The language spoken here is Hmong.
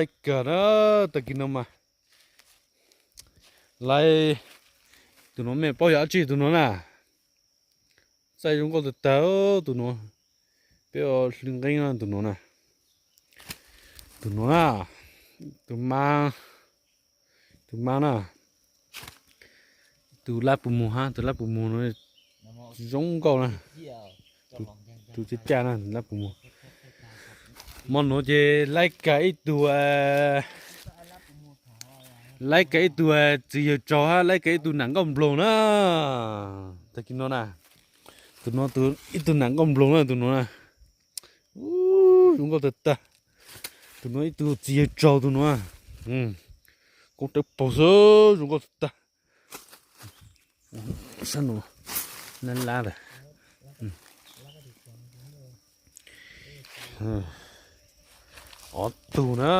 Laij kawg na, tag kis no mas laij, tus nuav mej paub yog dab tsi tus nuav na? Txaij zoo nkauj tag tag tus nuav, peb ua hlwb nqeeb tus nuav na, tus nuav na, tus mab, tus mab na, tus lab puj mug hab, tus lab puj mug no zoo nkauj na, tus caj caj na, lab puj mug. Mo nuav ces laij kag ib tug, laij kag ib tug txiv yawg tsaug hab laij kag ib tug nam nkauj nploog na. Tag kis no na, tus nuav ib tug nam nkauj nploog na, tus nuav na, zoo nkauj tag tag. Tus nuav ib tug txiv yawg tsaug tus nuav, koob dawb paug xwb, zoo nkauj tag tag. Sab nuav lab lab lawm. Ob tug na.